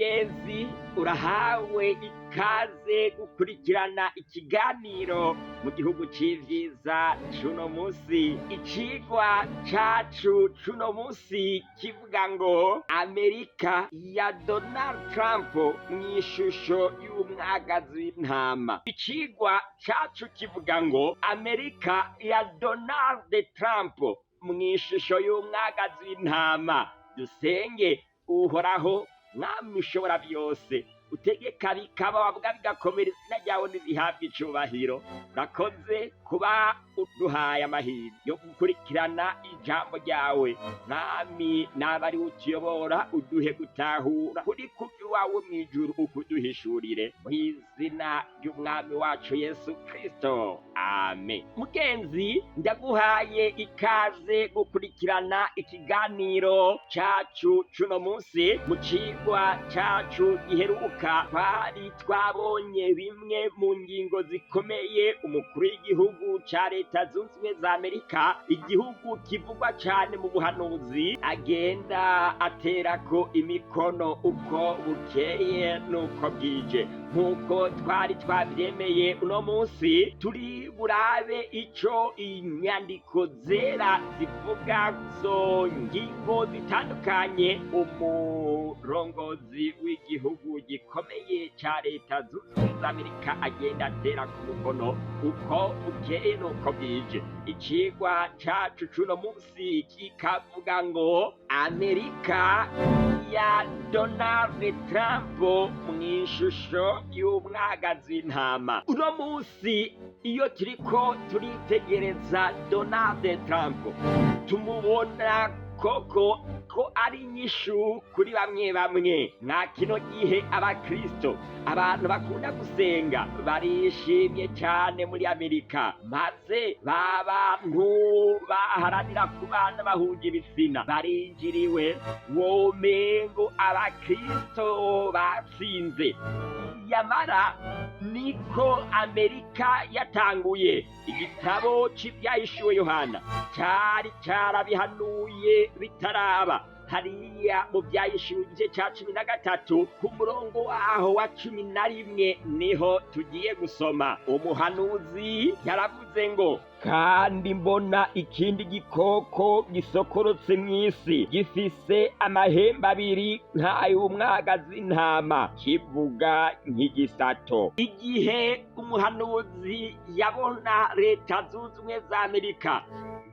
Mugenzi, urahawe ikaze gukurikirana ikiganiro mu gihugu c'ivyiza c'uno musi. Icigwa cacu c'uno musi kivuga ngo Amerika ya Donald Trump mw'ishusho y'umwagazi w'intama. Icigwa cacu kivuga ngo Amerika ya Donald Trump mw'ishusho y'umwagazi w'intama. Dusenge. Uhoraho Mwami ushobora byose, utegeka bikaba, wavuga bigakomera, izina ryawe ntirihabwe icubahiro. Urakoze kuba uduhaye amahirwe yo gukurikirana ijambo ryawe. Mwami, naba ari utuyobora, uduhe gutahura kuri kuva iwawe mw'ijuru, ukuduhishurire mu izina ry'umwami wacu Yesu Kristo, amen. Mugenzi, ndaguhaye ikaze gukurikirana ikiganiro cacu cuno munsi. Mu cigwa cacu giheruka twari twabonye bimwe mu ngingo zikomeye umukuru w'igihugu ca Leta Zunze Ubumwe za Amerika, igihugu kivugwa cane mu buhanuzi, agenda aterako imikono uko bukeye n'uko bwije. Nk'uko twari twavyemeye, uno munsi turi burabe ico inyandiko zera zivuga zo ngingo zitandukanye umurongozi w'igihugu gikomeye ca Leta Zunze Ubumwe za Amerika agenda atera ku mukono uko bukeye n'uko bwije. Icigwa cacu c'uno munsi kikavuga ngo Amerika ya Donald Trump mw'ishusho y'umwagazi w'intama. Uno munsi iyo turiko turitegereza Donald Trump, tumubona koko ko ari inyishu kuri bamwe bamwe. Mwa kino gihe abakristo, abantu bakunda gusenga, barishimye cyane muri Amerika, maze ba bantu baharanira kubana bahuje ibitsina barinjiriwe, womengo abakristo batsinze. Yamara niko Amerika yatanguye. Igitabo c'Ivyahishuwe Yohana cari carabihanuye bitaraba. Hariya mu Vyahishuwe igice ca 13 ku murongo waho wa 11 niho tugiye gusoma. Umuhanuzi yaravuze ngo: "Kandi mbona ikindi gikoko gisokorotse mw'isi, gifise amahembe abiri nk'ay'umwagazi intama, kivuga nk'igisato." Igihe umuhanuzi yabona Leta Zunze Ubumwe za Amerika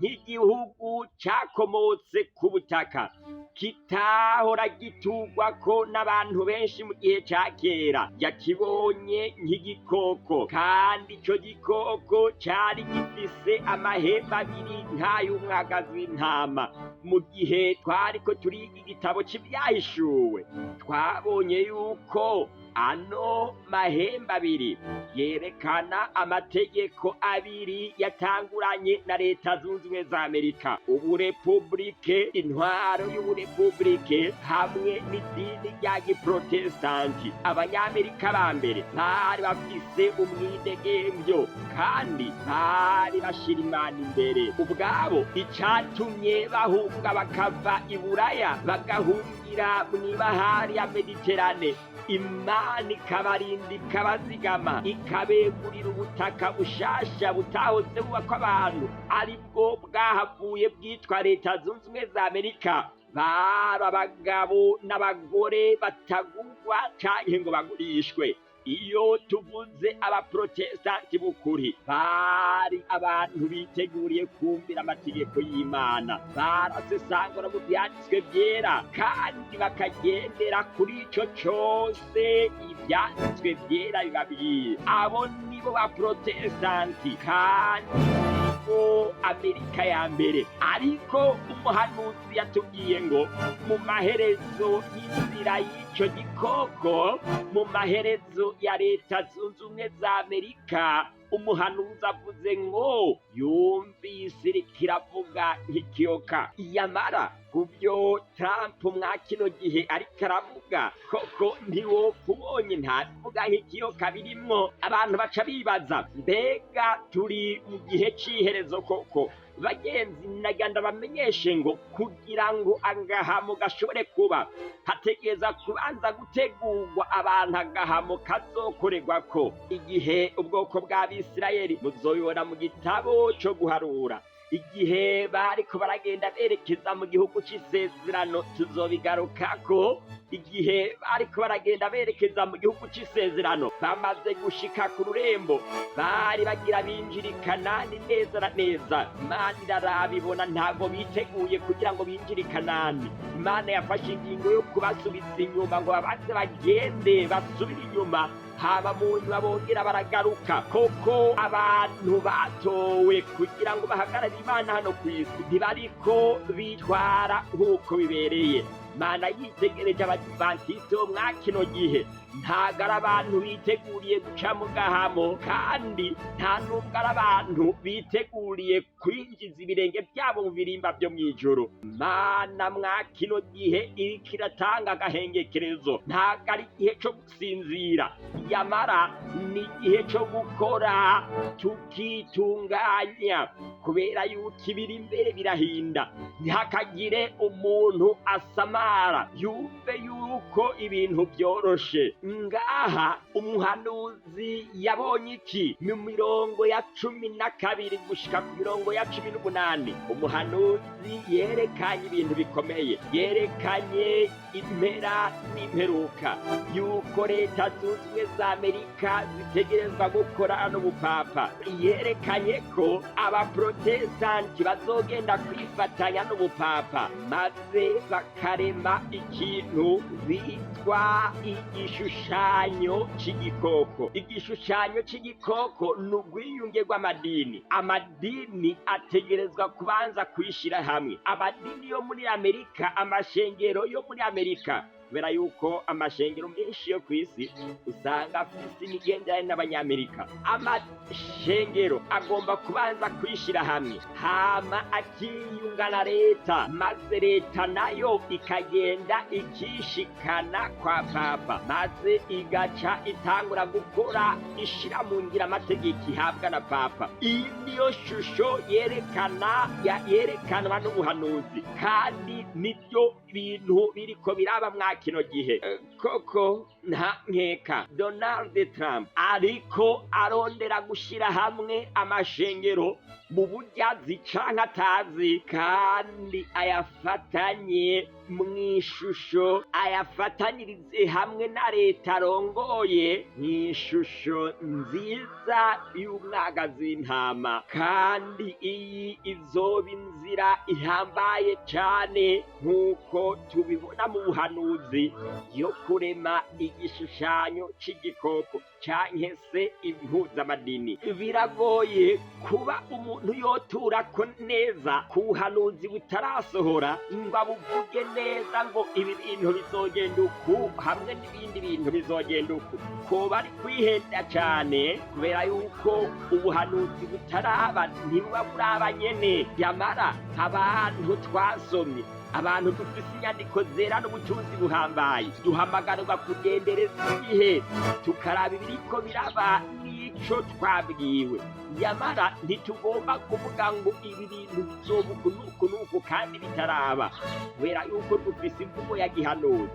nk'igihugu cyakomotse ku butaka kitahora giturwako n'abantu benshi mu gihe ca kera, yakibonye nk'igikoko, kandi ico gikoko cari gifise amahembe abiri nk'ay'umwagazi w'intama. Mu gihe twariko turiga igitabo c'Ivyahishuwe, twabonye yuko ano mahembe abiri yerekana amategeko abiri yatanguranye na Leta Zunze Ubumwe za Amerika: uburepublike, intwaro y'uburepublike, hamwe n'idini rya giprotestanti. Abanyamerika ba mbere bari bafise umwidegemvyo kandi bari bashira Imana imbere ubwabo. Icatumye bahunga bakava i Buraya, bagahungira mw'ibahari ya Mediterane, Imana ikabarinda, ikabazigama, ikabegurira ubutaka bushasha butahoze bubako abantu, aribwo bwahavuye bwitwa Leta Zunze Ubumwe za Amerika, bari abagabo n'abagore batagurwa canke ngo bagurishwe. Iyo tuvuze abaprotestanti b'ukuri, bari abantu biteguriye kumvira amategeko y'Imana, barasesangura mu vyanditswe vyera kandi bakagendera kuri ico cose ivyanditswe vyera bibabwiye. Abo nibo baprotestanti kandi nibo Amerika ya mbere. Ariko umuhanuzi yatubwiye ngo mu maherezo y'inzira y'ico gikoko, mu maherezo ya Leta Zunze Ubumwe za Amerika, umuhanuzi avuze ngo yumvise iriko iravuga nk'ikiyoka. Yamara kubyo Trump mwa kino gihe ariko aravuga, koko ntiwopfa ubonye ntavuga nk'ikiyoka birimwo. Abantu baca bibaza: mbega turi mu gihe c'iherezo koko? Bagenzi, naganda bamenyeshe ngo kugira ngo agahamo gashobore kuba, hategereza kubanza gutegurwa abantu agahamo kazokorerwako. Igihe ubwoko bw'Abisirayeli, muzobibona mu gitabo co guharura, igihe bariko baragenda berekeza mu gihugu c'isezerano, tuzobigarukako. Igihe bariko baragenda berekeza mu gihugu c'isezerano, bamaze gushika ku rurembo, bari bagira binjira i Kanani neza na neza. Imana irarabibona, ntabwo biteguye kugira ngo binjire i Kanani. Imana yafashe ingingo yo kubasubiza inyuma ngo babanze bagende basubire inyuma, haba mu nyuma bongera baragaruka. Koko abantu batowe kugira ngo bahagarare Imana hano ku isi ntibariko bitwara nk'uko bibereye. Imana yitegereje Abadivantisite bo mwa kino gihe, ntago ari abantu biteguriye guca mu gahamo, kandi nta nubwo ari abantu biteguriye kwinjiza ibirenge byabo mu birimba byo mw'ijuru. Imana mwa kino gihe iriko iratanga agahengekerezo. Ntago ari igihe co gusinzira, yamara ni igihe co gukora tukitunganya, kubera yuko ibiri imbere birahinda. Ntihakagire umuntu asamara yumve yuko ibintu byoroshe. Ngaha umuhanuzi yabonye iki? Mu mirongo ya 12 gushika ku mirongo ya 18, umuhanuzi yerekanye ibintu bikomeye, yerekanye impera n'imperuka, yuko Leta Zunze Ubumwe za Amerika zitegerezwa gukora n'ubupapa. Yerekanye ko Abaprotestanti bazogenda kwifatanya n'ubupapa, maze bakarema ikintu bitwa igishushanyo c'igikoko. Igishushanyo c'igikoko ni urwiyunge rw'amadini. Amadini ategerezwa kubanza kwishira hamwe. Amadini yo muri Amerika, amashengero yo muri Amerika, kubera yuko amashengero menshi yo kw'isi usanga afise imigenderanire n'Abanyamerika, amashengero agomba kubanza kwishira hamwe, hama akiyunga na leta, maze leta nayo ikagenda ikishikana kwa papa, maze igaca itangura gukora ishira mu ngiro amategeko ihabwa na papa. Iyi niyo shusho yerekana yerekanwa n'ubuhanuzi, kandi nibyo bintu biriko biraba mwa kino gihe. Koko nta nkeka, Donald Trump ariko arondera gushira hamwe amashengero mu buryo azi canke atazi, kandi ayafatanye mw'ishusho, ayafatanyirize hamwe na leta arongoye mw'ishusho nziza y'umwagazi w'intama. Kandi iyi izoba inzira ihambaye cane, nk'uko tubibona mu buhanuzi, yo kurema igishushanyo c'igikoko canke se impuzamadini. Biragoye kuba umuntu yoturako neza ku buhanuzi butarasohora ngo abuvuge neza, ngo ibi bintu bizogenda uku hamwe n'ibindi bintu bizogenda uku. Koba ari kwihenda cane, kubera yuko ubuhanuzi butaraba ntibuba buraba nyene. Yamara abantu twasomye, abantu dufise inyandiko zera n'ubutunzi buhambaye, duhamagarirwa kugendereza igihe, tukaraba ibiriko biraba n'ico twabwiwe. Yamara ntitugomba kuvuga ngo ibi bintu bizoba uku n'uku n'uku kandi bitaraba, kubera yuko dufise imvugo ya gihanuzi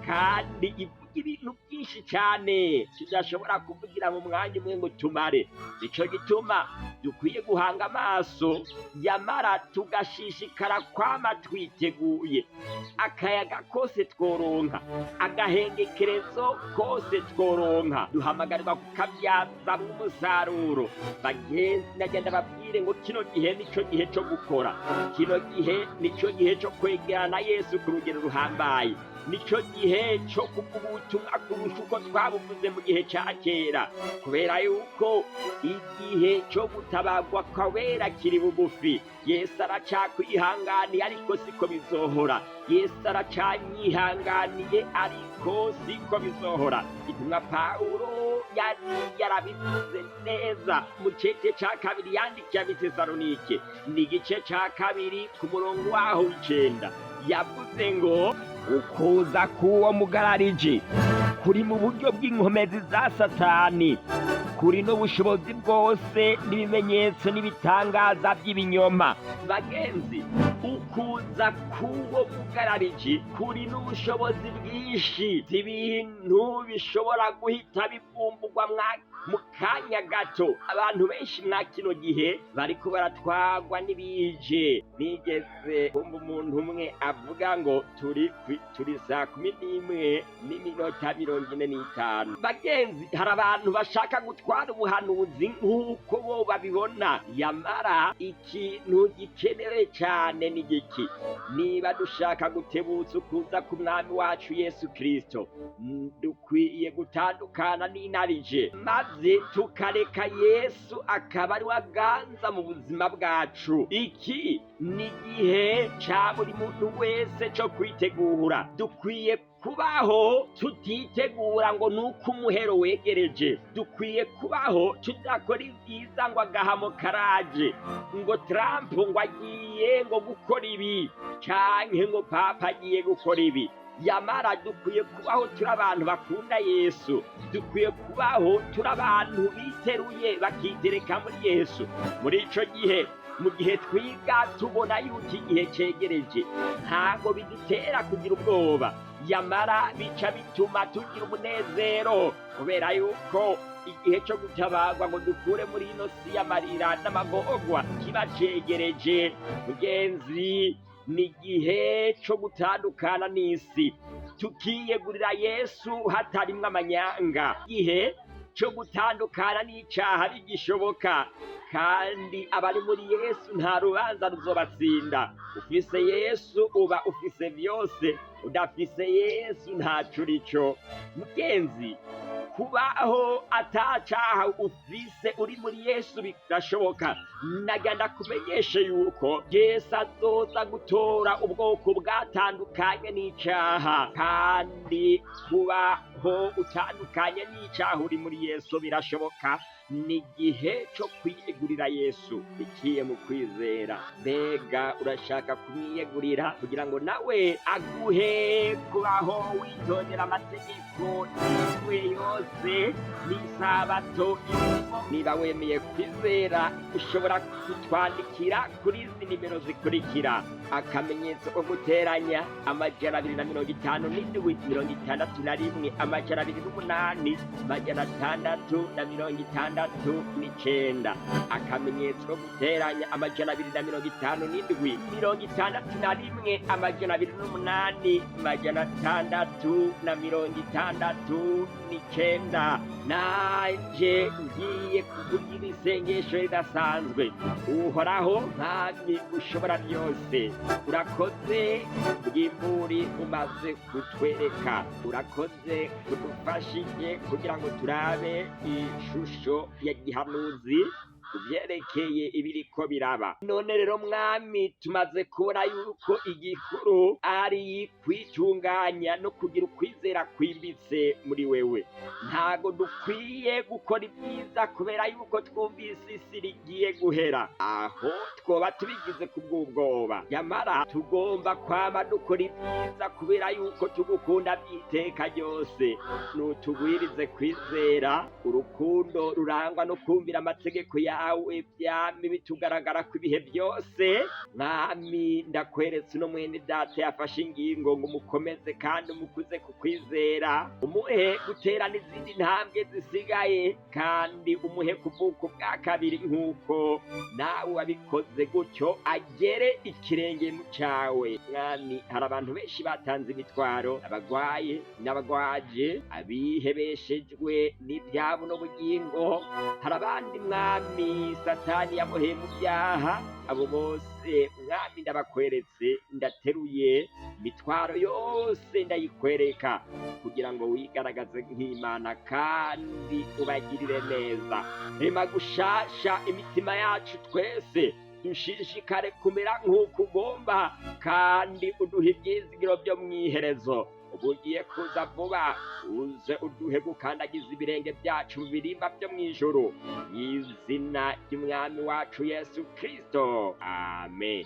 kandi ivuga ibintu byinshi cane tudashobora kuvugira mu mwanya umwe ngo tumare. Nico gituma dukwiye guhanga amaso, yamara tugashishikara kwama twiteguye. Akayaga kose tworonka, agahengekerezo kose tworonka, duhamagarirwa kukabyazamwo umusaruro. Bagenzi, nagenda babwire ngo kino gihe nico gihe co gukora, kino gihe nico gihe co kwegerana Yesu ku rugero ruhambaye, nico gihe co kuvuga ubutumwa kurusha uko twabuvuze mu gihe ca kera, kubera yuko igihe co gutabagwa kwabera kiri bugufi. Yesu aracakwihanganiye, ariko siko bizohora. Yesu aracanyihanganiye, ariko siko bizohora. Intumwa Pawulo yari yarabivuze neza mu cete ca kabiri yandikiye Abitesalonike, ni igice ca 2 ku murongo waho w'9. Yavuze ngo ukuza k'uwo mugarariji kuri mu buryo bw'inkomezi za Satani. Kuri n'ubushobozi bwose n'ibimenyetso n'ibitangaza by'ibinyoma. Bagenzi, ukuza k'uwo mugarariji kuri n'ubushobozi bwinshi, ibintu bishobora guhita bivumburwa mu kanya gato. Abantu benshi mwa kino gihe bariko baratwagwa n'ibije. Nigeze kumva umuntu umwe avuga ngo turi 11:45. Bagenzi, hari abantu bashaka gutwara ubuhanuzi nk'uko bo babibona, yamara ikintu gikenewe cyane ni giki? Niba dushaka gutebutsa ukuza k'umwami wacu Yesu Kristo, dukwiye gutandukana n'inarije, maze tukareka Yesu akaba ari we aganza mu buzima bwacu. Iki ni igihe ca buri muntu wese co kwitegura. Dukwiye kubaho tutitegura ngo nuko umuhero wegereje. Dukwiye kubaho tudakora ibyiza ngo agahamo karaje, ngo Trump ngo agiye ngo gukora ibi, canke ngo papa agiye gukora ibi. Yamara dukwiye kubaho turi abantu bakunda Yesu. Dukwiye kubaho turi abantu biteruye bakitereka muri Yesu. Muri ico gihe, mu gihe twiga tubona yuko igihe cegereje, ntabwo bidutera kugira ubwoba, yamara bica bituma tugira umunezero, kubera yuko igihe cyo gutabarwa ngo dukure muri ino si y'amarira n'amagorwa kiba cegereje. Mugenzi, ni igihe cyo gutandukana n'isi tukiyegurira Yesu hatarimwo amanyanga. Igihe cyo gutandukana n'icaha bigishoboka, kandi abari muri Yesu nta rubanza ruzobatsinda. Ufise Yesu uba ufise byose, udafise Yesu ntaco urico. Mugenzi, kubaho atacaha ufise uri muri Yesu birashoboka. Nagenda kumenyeshe yuko Yesu azoza gutora ubwoko bwatandukanye n'icaha, kandi kubaho utandukanye n'icaha uri muri Yesu birashoboka. Ni igihe cyo kwiyegurira Yesu biciye mu kwizera. Mbega urashaka kumwiyegurira kugira ngo nawe aguhe kubaho witondera amategeko yiwe yose n'isabato? Niba wemeye kwizera, ushobora kutwandikira kuri izi nimero zikurikira: akamenyetso ko guteranya 257 61 208 669, akamenyetso ko guteranya 257 61 208 669. Naje ngiye kukugira isengesho ridasanzwe. Uhoraho Mwami ushobora byose, urakoze bw'imburi umaze kutwereka, urakoze kudufashije kugira ngo turabe ishusho ya gihanuzi kubyerekeye ibiriko biraba. None rero Mwami, tumaze kubona yuko igikuru ari kwitunganya no kugira ukwizera kwimbitse muri wewe. Ntago dukwiye gukora ibyiza kubera yuko twumvise isi rigiye guhera, aho twoba tubigize kubw'ubwoba. Yamara tugomba kwama dukora ibyiza kubera yuko tugukunda by'iteka ryose. Nutugwirize kwizera urukundo rurangwa no kumvira amategeko yawe byami bitugaragara ko ibihe byose. Mwami, ndakweretse uno mwene data yafashe ingingo ngo umukomeze kandi umukuze ku kwizera, umuhe gutera n'izindi ntambwe zisigaye, kandi umuhe kuvuka ubwa kabiri nk'uko nawe wabikoze, gutyo agere ikirenge mu cawe. Mwami, hari abantu benshi batanze imitwaro, abagwaye n'abagwaje, abihebeshejwe n'ibyabo n'ubugingo. Hari abandi Mwami Satani yaboheye mu byaha. Abo bose Mwami ndabakweretse, ndateruye imitwaro yose ndayikwereka kugira ngo wigaragaze nk'Imana kandi ubagirire neza. Rema gushasha imitima yacu twese, dushishikare kumera nk'uko ugomba, kandi uduhe ibyizigiro byo mw'iherezo. Ubu ugiye kuza vuba, uze uduhe gukandagiza ibirenge byacu mu birimba byo mw'ijuru, mw'izina ry'umwami wacu Yesu Kristo, amen.